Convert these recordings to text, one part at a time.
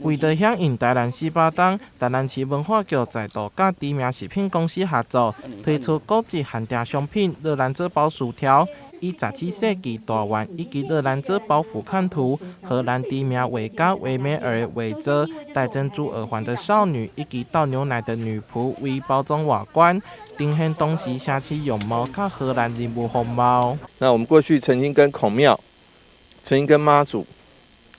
為著響應台南400冬，台南市文化局再度佮知名食品公司合作，推出古蹟限定商品熱蘭遮包薯條，以17世紀大員以及熱蘭遮包俯瞰圖、荷蘭知名畫家維美爾的畫作、戴珍珠耳環的少女以及倒牛奶的女僕為包裝外觀，呈現當時城市樣貌佮荷蘭人物風貌。那我們過去曾經跟孔廟、曾經跟媽祖、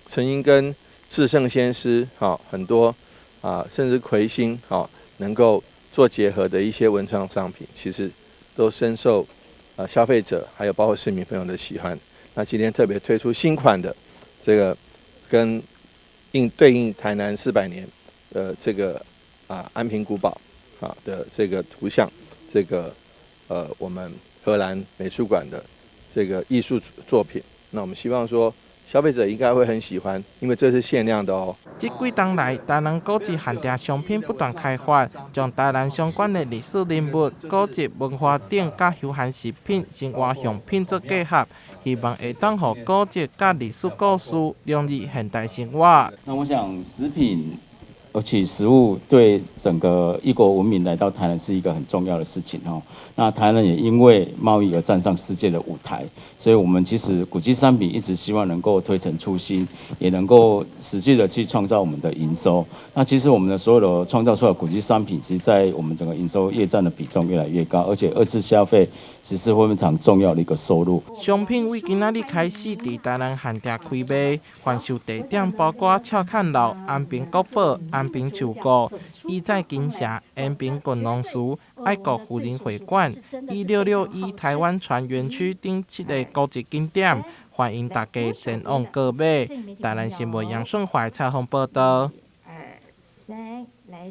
曾經跟至聖先師，哈，很多啊，甚至魁星，哈，能夠做結合的一些文創商品，其實都深受啊消費者還有包括市民朋友的喜歡。那今天特別推出新款的這個跟應對應台南400年的這個啊安平古堡啊的這個圖像，這個我們荷蘭美術館的這個藝術作品。那我們希望說，消費者應該會很喜歡，因為這是限量的哦。這幾冬來，台南古蹟限定商品不斷開發，將台南相關的歷史人物、古蹟文化等佮休閒食品、生活用品做結合，希望會當予古蹟佮歷史故事融入現代生活。那我想食品，而且食物對整個異國文明來到台南是一個很重要的事情哦。那台南也因為貿易而站上世界的舞台，所以我們其實古蹟商品一直希望能夠推陳出新，也能夠持續的去創造我們的營收。那其實我們的所有的創造出來的古蹟商品，其實在我們整個營收業佔的比重越來越高，而且二次消費其實會非常重要的一個收入。商品為今仔日開始佇台南限定開賣，販售地點包括赤崁樓、安平國寶、安平樹谷、義載金城、延平郡農祠、愛國婦人會館、1661台灣船園區等七个古蹟景點，歡迎大家前往購買。台南新聞楊順懷採訪報導。